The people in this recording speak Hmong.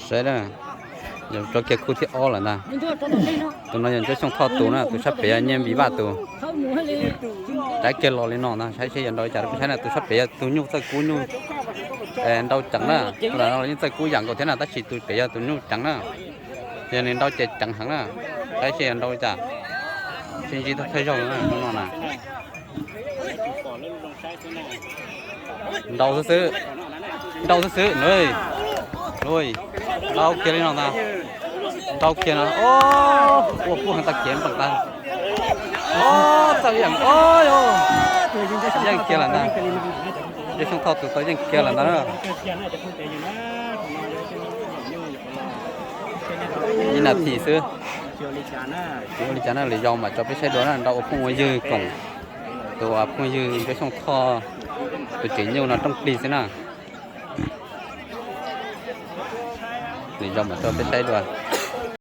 Saib na, yog tso kiag khub thib ob lawm ntag. Tus no yog Ntsuab Xyooj Thoj tus na, tus sab pem yog Nyiaj Npis Vaj tus. Saib kiag los li no ntag, saib seb yuav nrau li cas, peb saib na, tus sab pem yog tus nyuj txawj kub nyuj, nrau ceev na, tus no los yeej txawj kub yam nkaus thiab na, tab sis tus pem yog tus nyuj ceev na. Yog nws nrau ces ceev heev na, saib seb yuav nrau li cas. Sib ntsib thawj zaug no na. Nrau xwb xwb, nrau xwb xwb, nrau kiag li no ntag. Nrau kiag no, ua puj heev tag kiag npam tas. Txawj yeej, yeej kiag lawm ntag. Ntsuab Xyooj Thoj tus tau yeej kiag lawm ntag na. Ib nas this xwb. Ua li cas na, lwm zaus mam tso peb saib dua na, nrau ua phooj ua ywg koom tus phooj ywg Ntsuab Xyooj Thoj tus tsev nyuj no rooj plig xwb na. Lwm zaus mam tso peb saib dua.